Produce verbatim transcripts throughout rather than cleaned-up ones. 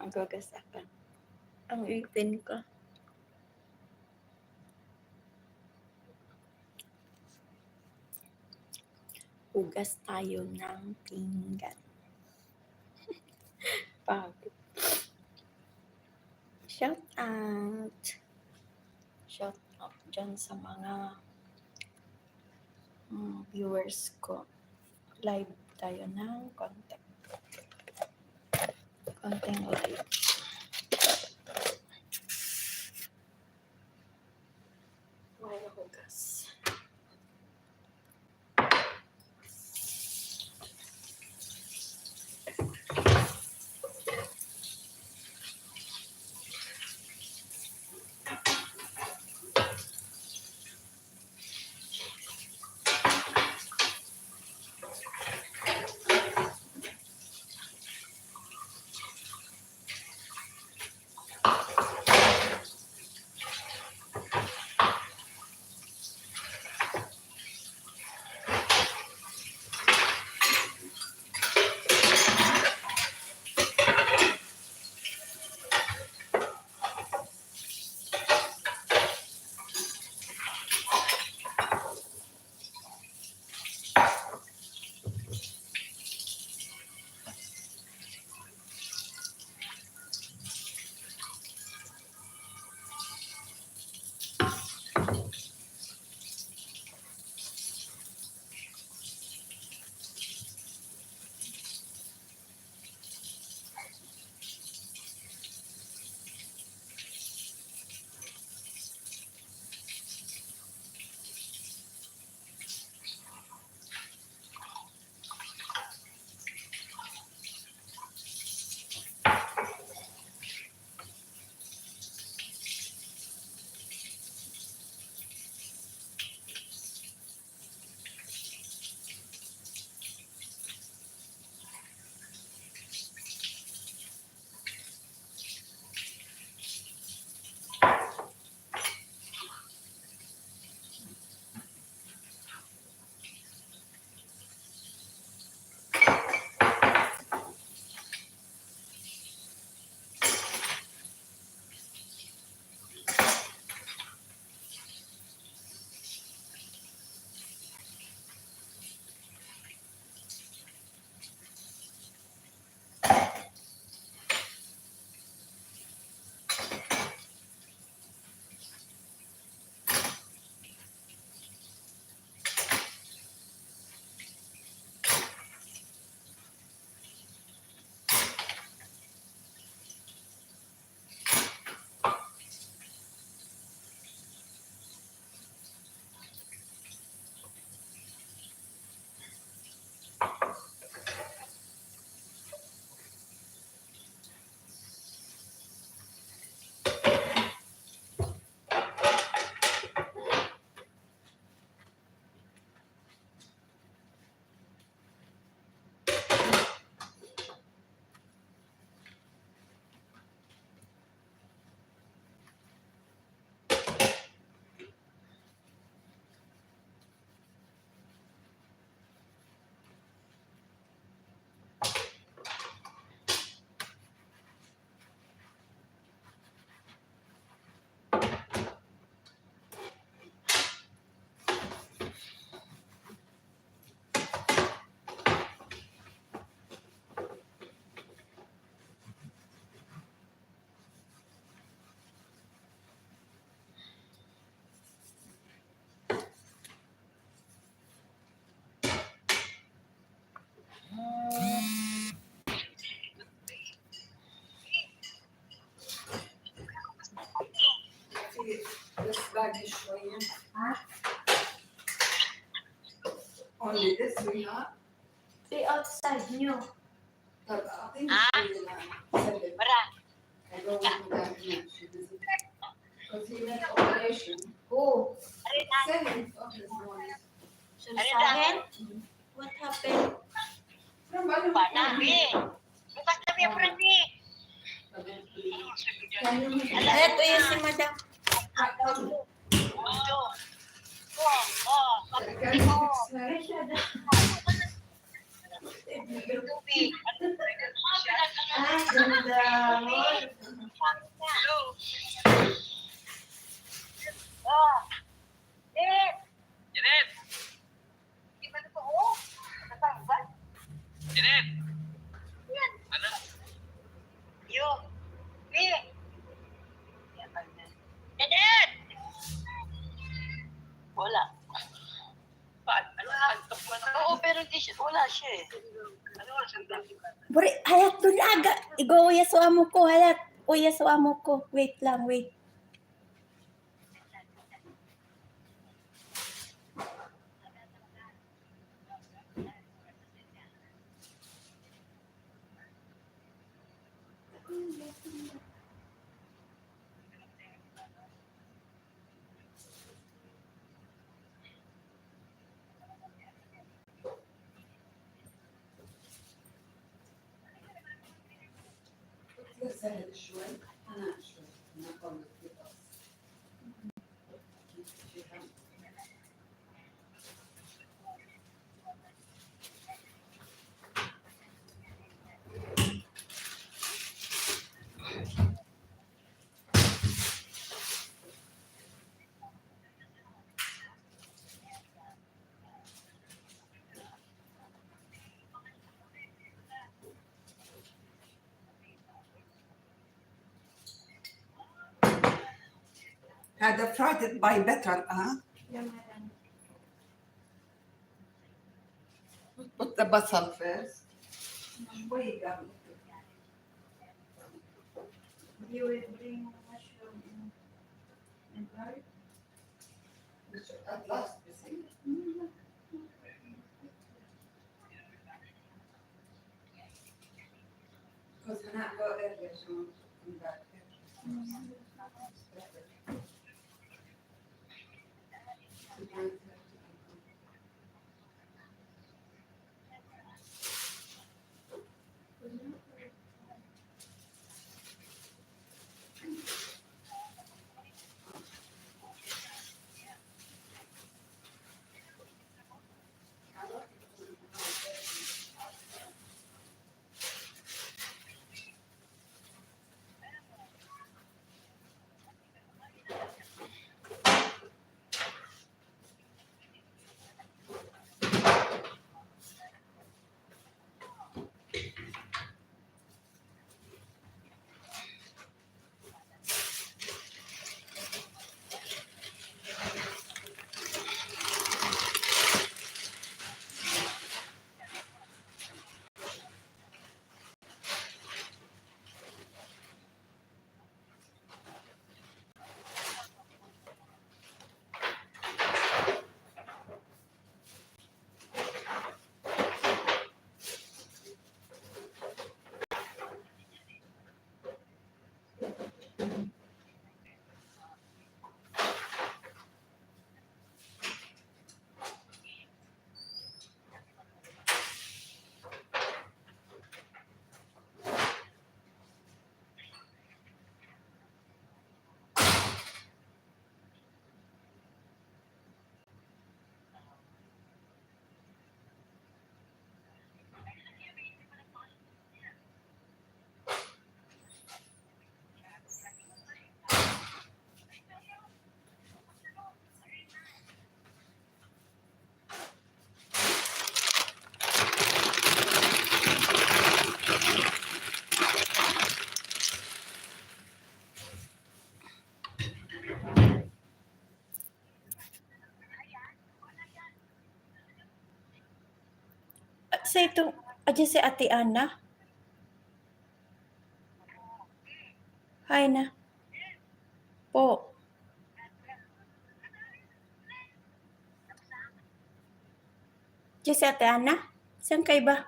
Maghugas ako. Ang ipin ko. Hugas tayo ng pinggan. Pagod. Shout out. Shout out dyan sa mga, mm, viewers ko. Live tayo ng konti. Konting live. Wala na hugas. This bag is for you. Only this we have. The outside nyo. Ah, bara. Who? Sa akin? What happened? Bukas na, Frankie. Eto yun si madam. Oh, oh, pag-, oh. Tubig. Ay, ganda. Janet! Ano? Yo. Ni. Janet! Wala. Pa-, ano, antok man ako. Oo, pero di siya, wala siya eh. Ano, ang sandal? Buri, halat, dulaga. Igo, uya sa amo ko, halat. Uya sa amo ko. Wait lang, wait. Had a fried it by better, huh? Yeah, madam. Put the basal first. Wait, um, you will bring mushroom in, in garlic? At last, you see? Because I'm not go earlier, so I'm back. Sa itong, adya si Ate Ana. Hi na. Po. Diyan si Ate Ana? Saan kayo ba?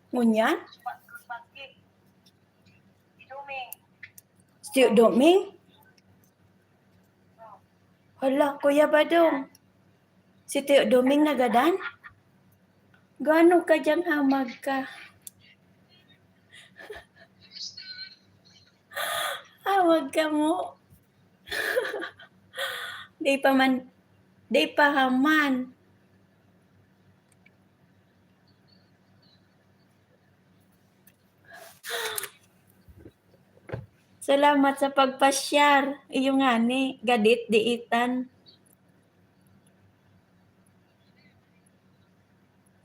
Ngunyan? Si Tio Doming? Hala, Kuya Badong. Si Tio Doming nagadan? Gano ka diyang hamag ka? Hamag ka mo. Di pa man, di pa haman. Salamat sa pagpa-share. Iyo ngani, gadit, diitan.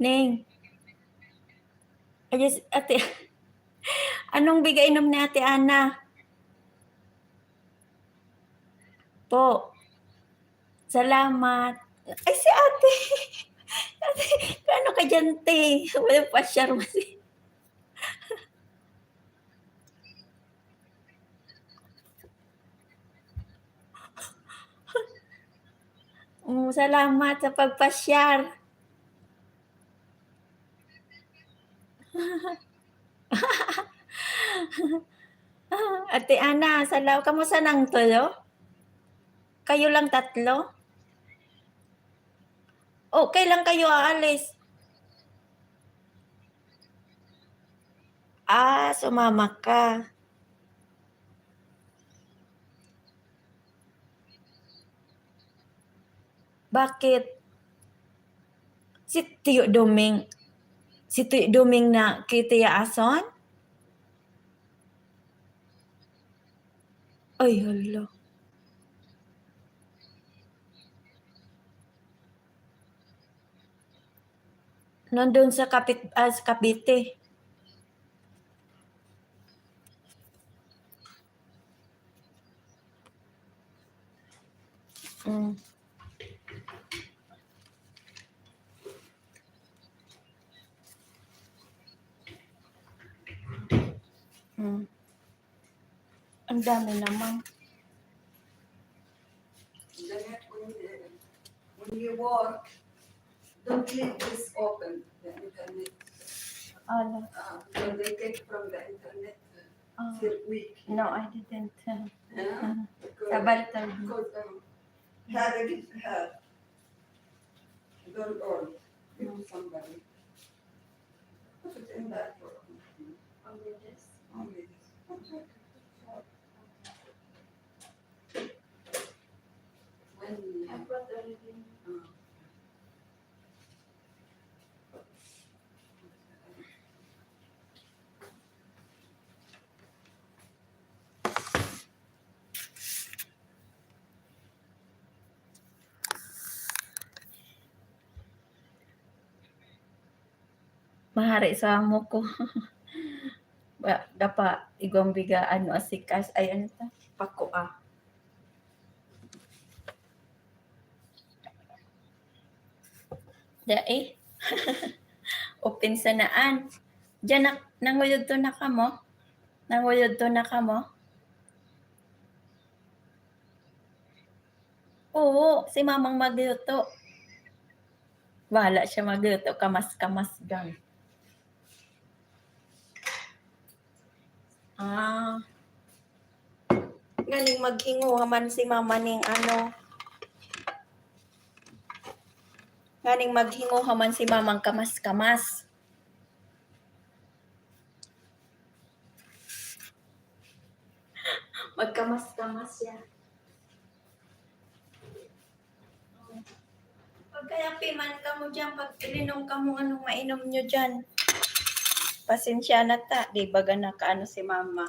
Ning. Ay, yes, ate. Anong biga inom ni Ate Ana? Po. Salamat. Ay, si ate. Ate, kano ka dyan, te? Walang pa-share mo si Mm, salamat sa pagpa-share. Ate Ana, salaw-, kamusta nang tulo? Kayo lang tatlo? O, kailan kayo aalis? Ah, sumama ka. Bakit? Si Tiyo Doming, si Tiyo Doming na kitiyaason? Ay, hala. Nandun sa Kapit-, ah, sa Cavite. Mm. Mm. Ang dami naman. Jeanette, when you, when you work, don't leave this open, the internet. Ala. Ah, because they take from the internet, uh, Ah. circuit. No, I didn't, uh, Yeah? Because, Sabal tayo. because, um, had a gift, had very old, gift somebody. Put it in that drawer. Only this? Only this. When I brought everything. Ah. Mahari sa amo ko. Ba, dapa, igwang biga, ano, asikas, ay, ano ta? Pakua. Dai. Open sanaan. Diyan na, nanguyod to na kamo? Nanguyod to na kamo? Oo, si mamang magluto. Wala siya magluto, kamas-kamas lang. Ah. Nganing maghinguha man si mama ning ano. Nganing maghinguha man si mamang kamas-kamas. Magkamas-kamas siya. Pagkayapi man kamo diyan, pag ilinom kamo anong mainom nyo diyan. Pasensya na ta, di baga nakaano si mama.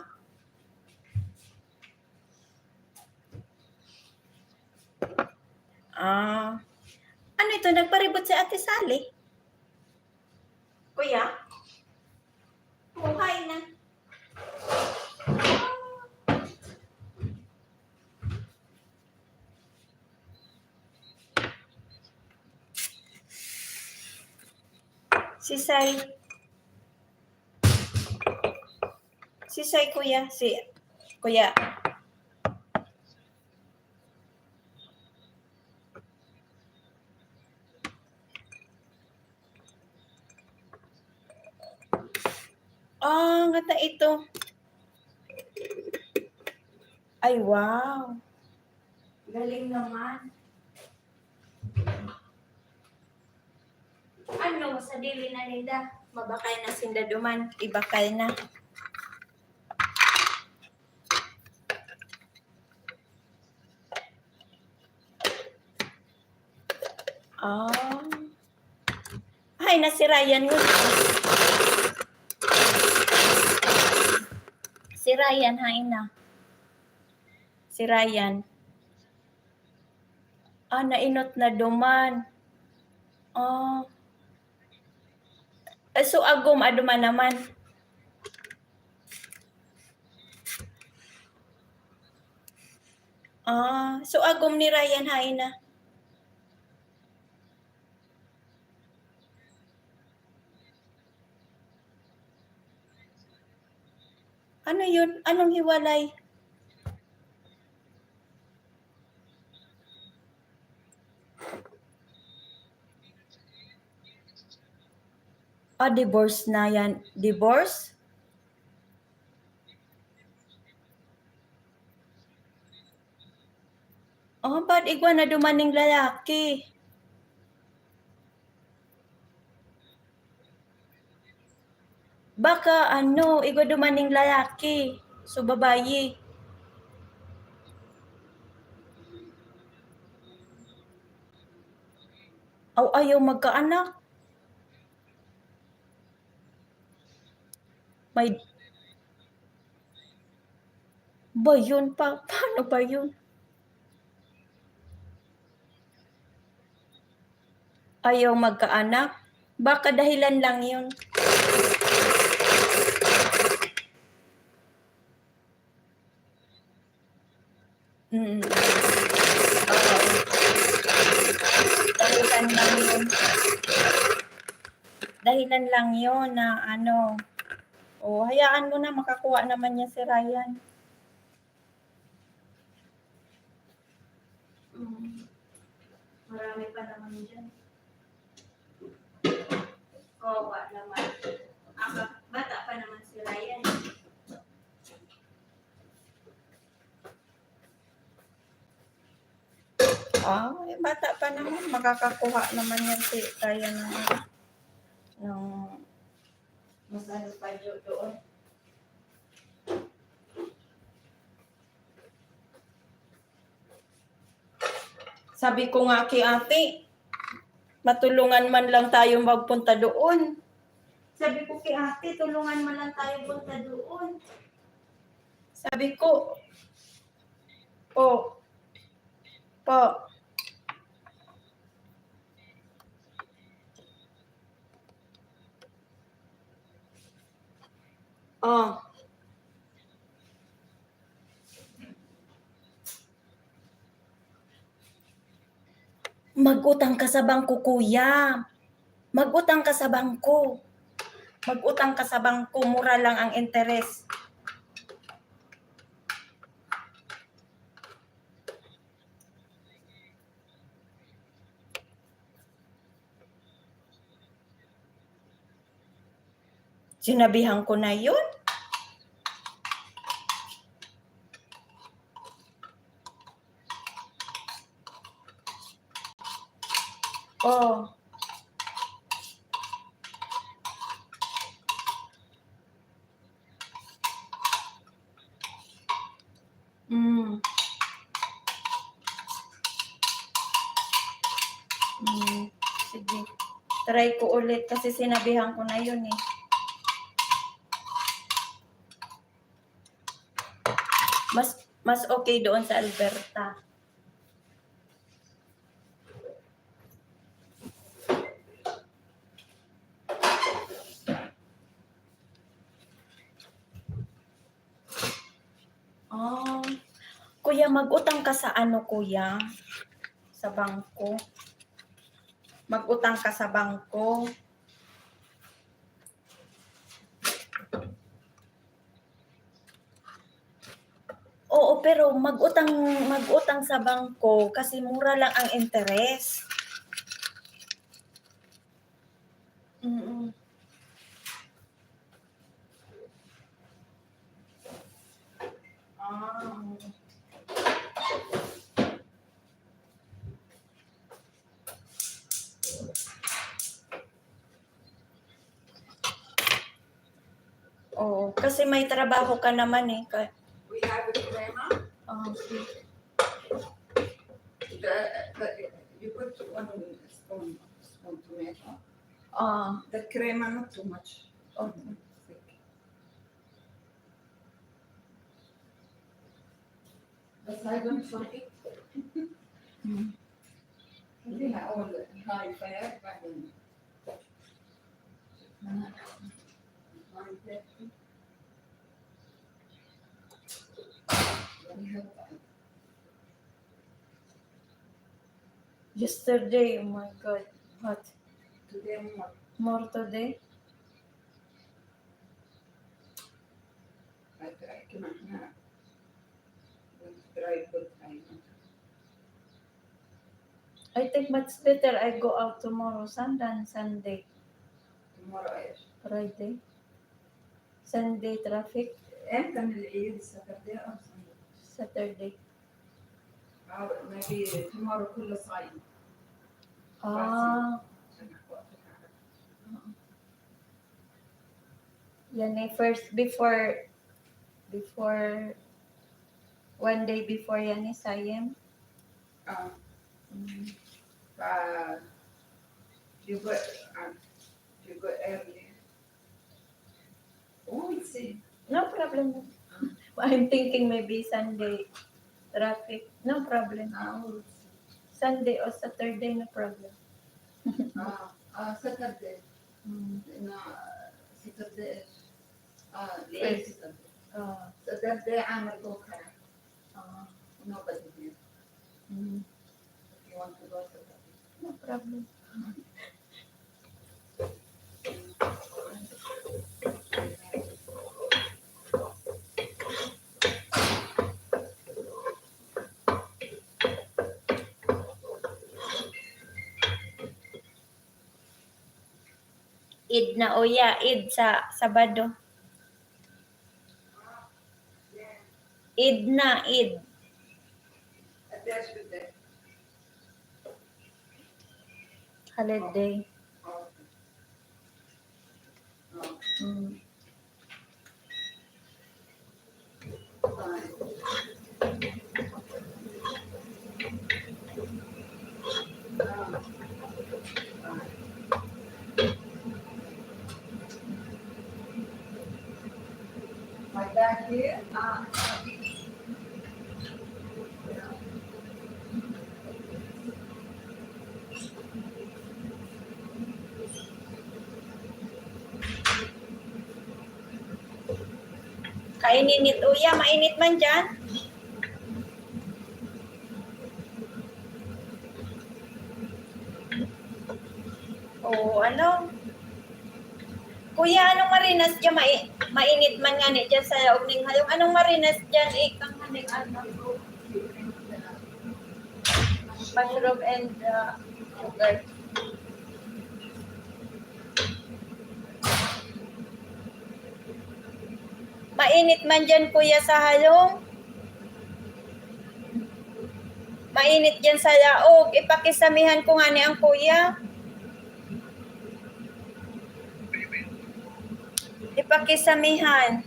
Ah. Ano ito? Nagparibot si Ate Sally? Kuya? Buhay na. Si Sai. Si Sai, kuya. Si, kuya. Ah, ngata ito. Ay, wow. Galing naman. Ano, sa dili na ninda, mabakal na sinda duman, ibakal na. Ah. Ay, na si Ryan mo. Si Ryan, hain na. Si Ryan. Ah, nainot na duman. Ah. Ah, so agom, ah, duman naman. Ah, so agom ni Ryan, hain na. Ano yun? Anong hiwalay? Ah, divorce na yan. Divorce? Oh, ba't igwa na duman ning lalaki? Baka ano, igwa duman ning lalaki. So, babayi. Aw, ayaw magkaanak. May, ba yun pa? Paano ba yun? Ayaw magkaanak? Baka dahilan lang yun. Mm. Oo. Dahilan lang yun. Dahilan lang yun na ano. O, hayaan mo na, makakuha naman niya si Ryan. Mm. Marami pa naman dyan. Kawawa naman. Ang ba-, bata pa naman si Ryan. Ah, eh, bata pa naman. Makakakuha naman yan si Ryan ng, ng mas ano pa yun doon. Sabi ko nga kay ate, "Matulungan man lang tayo magpunta doon." Sabi ko kay ate, "Tulungan man lang tayo punta doon." Sabi ko, "Po, po." Oh. Mag-utang ka sa bangko, kuya. Mag-utang ka sa bangko. Mag-utang ka sa bangko, mura lang ang interes. Sinabihan ko na yun. Oh. Hmm. Hmm, sige. Try ko ulit kasi sinabihan ko na yun eh. Mas, mas okay doon sa Alberta. Oh. Kuya, mag-utang ka sa ano, kuya? Sa bangko. Mag-utang ka sa bangko. Oo, pero mag-utang, mag-utang sa bangko kasi mura lang ang interes. Mm. Ah. Oo, kasi may trabaho ka naman eh. Ka- We have a crema. Oh, okay. The, the, you put one spoon, spoon tomato. Ah. The crema, not too much. Oh. Thick. Asylum, sorry. Hindi na all high fire, but then, Yesterday, oh my God, what? Today more. More today? I, I cannot, I cannot. I think much better I go out tomorrow, Sun-, than Sunday. Tomorrow is Friday. Sunday traffic. امتى العيد؟ Saturday or Sunday? Saturday. آه، maybe tomorrow كله صايم. آه. Fasting. عشان وقت العرب. آه. يعني first before, before, one day before يعني صايم. آه. Mm. ف-, you go, آه, you go early. Oh, it's a No problem. I'm thinking maybe Sunday traffic. No problem. Ah, oh, it's Sunday or Saturday, no problem. Ah, ah, Saturday. Mm. No, Saturday. Ah, late Saturday. Ah. Saturday, عامل بكرة. Ah. Nobody here. Mm. If you want to go Saturday. No problem. Eid na, uya, Eid sa Sabado. Eid na, Eid. Holiday. Mm. Kaininit, uya, mainit man diyan. Oo, ano? Kuya, anong marinas diyan? Mai-, mainit man ngani diyan sa laog ning hayong. Anong marinas diyan? Ikang haning ano? Mushroom and, uh, sugar. Mainit man diyan, kuya, sa hayong. Mainit diyan sa laog. Ipakisamihan ko ngani ang kuya. Ipakisamihan.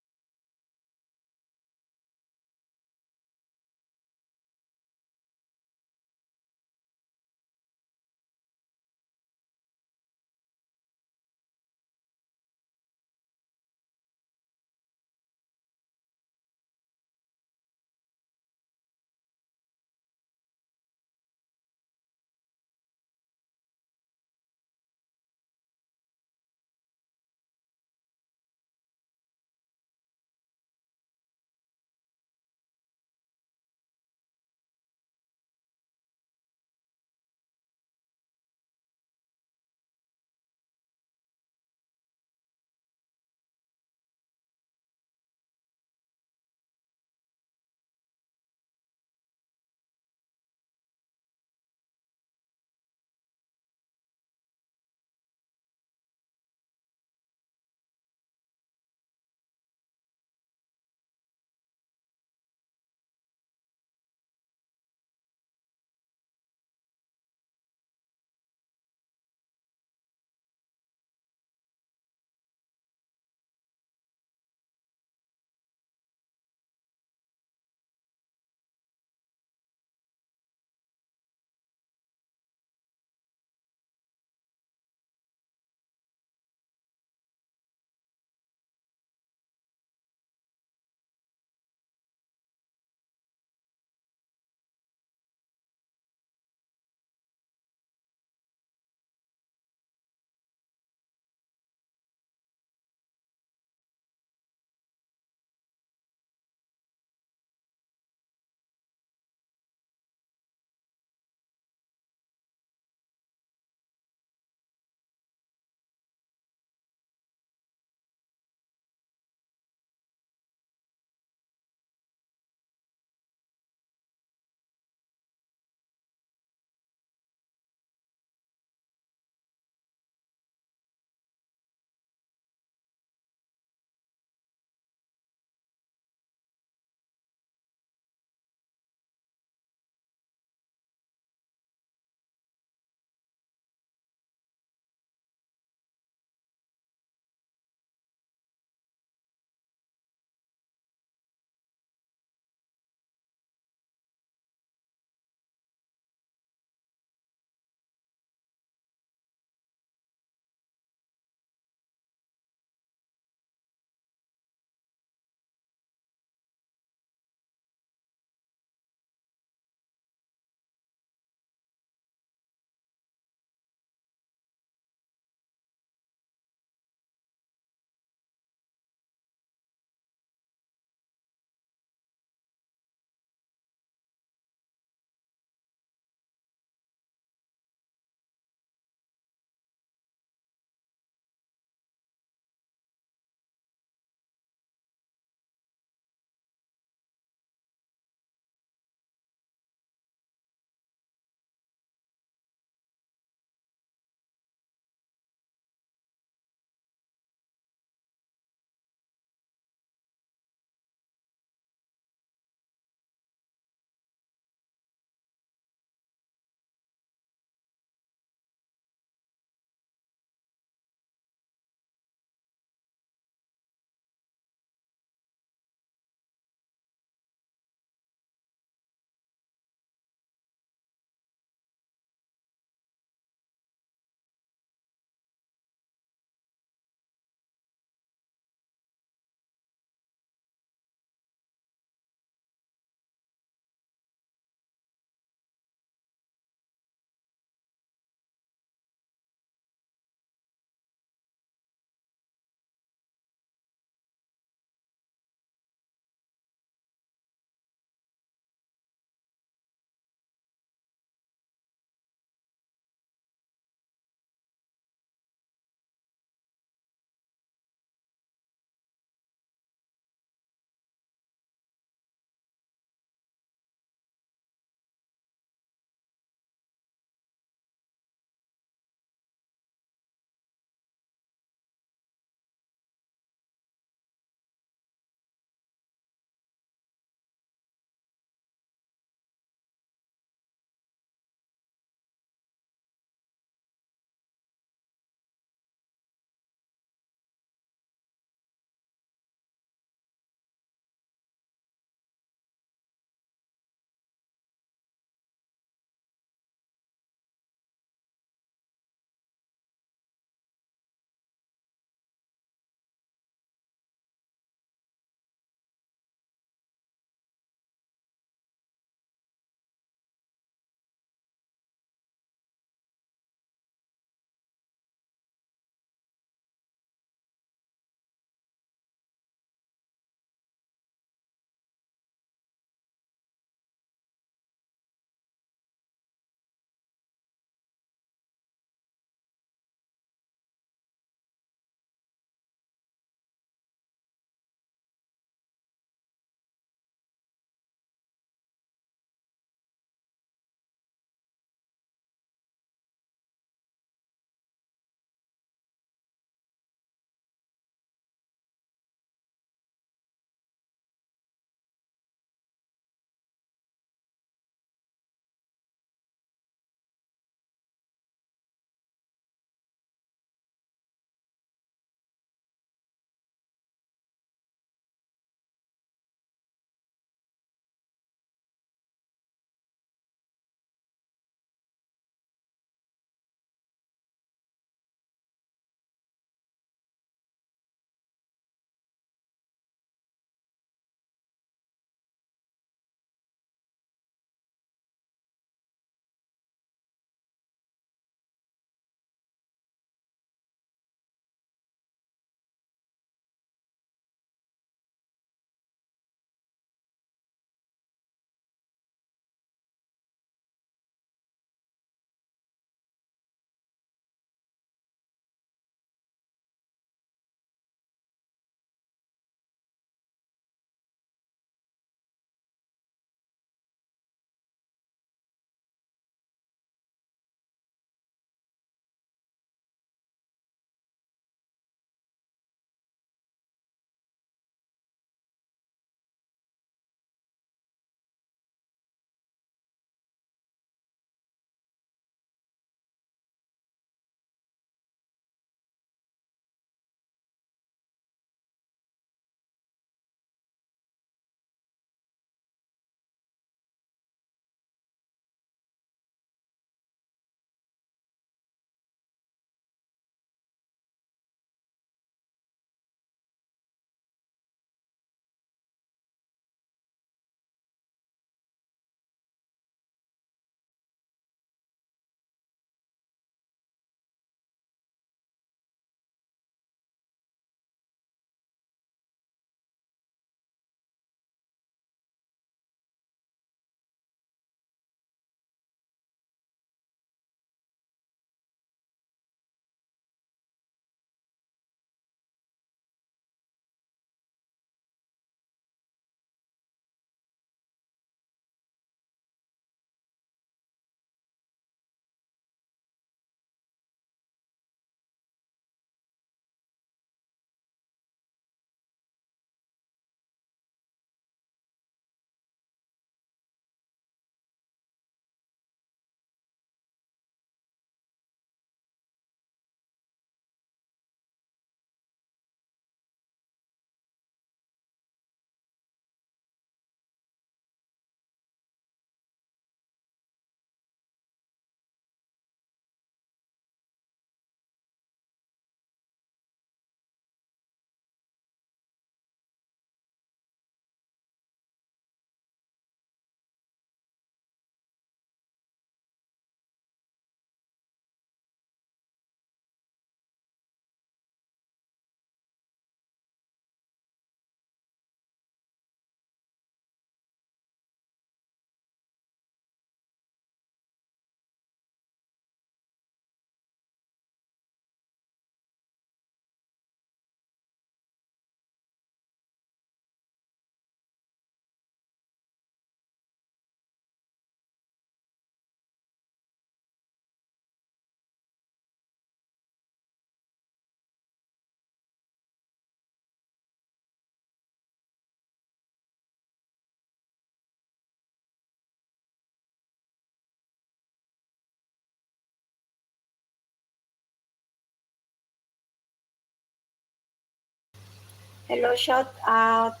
Hello, shout out.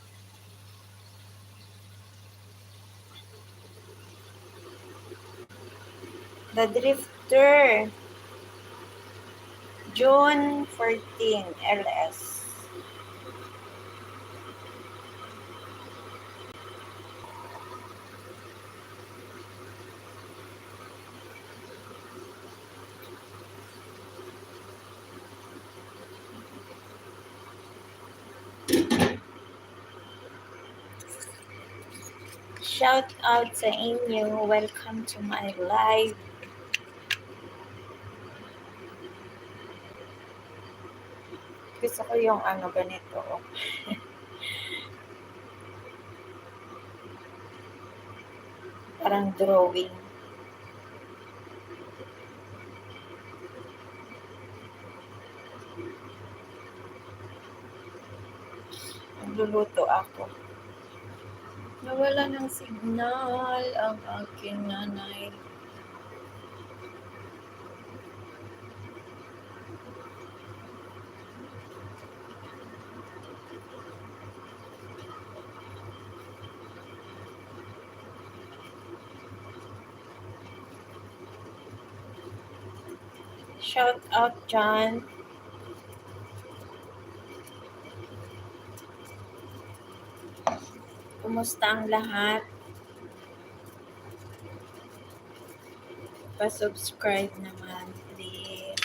The Drifter, June fourteen, L S. Shout out sa inyo. Welcome to my live. Gusto ko yung ano, ganito, oh. Parang drawing. Nagluluto ako. Nawala ng signal ang aking nanay. Shout out dyan. Kumusta ang lahat? Pa-subscribe naman, please.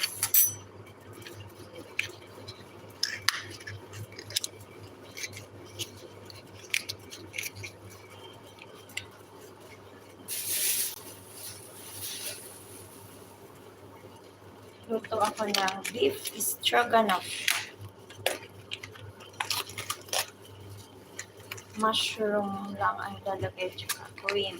Luto ako ng beef stroganoff. Mushroom lang ang ilalagay, tsaka cream.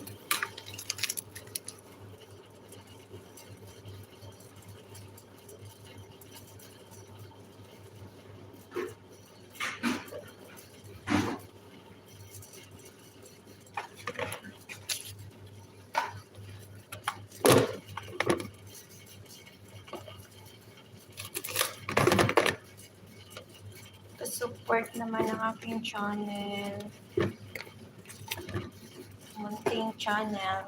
Pa-support naman ang aking channel. Munting channel.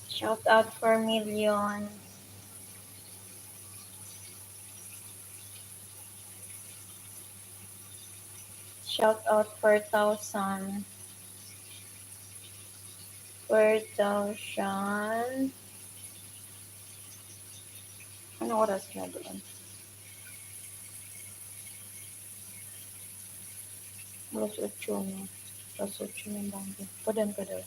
Shout out for Million. Shout out for Thousand. For Thousand. Anong oras na doon? Alas otso na. Alas otso na lang din. Padan ka daw.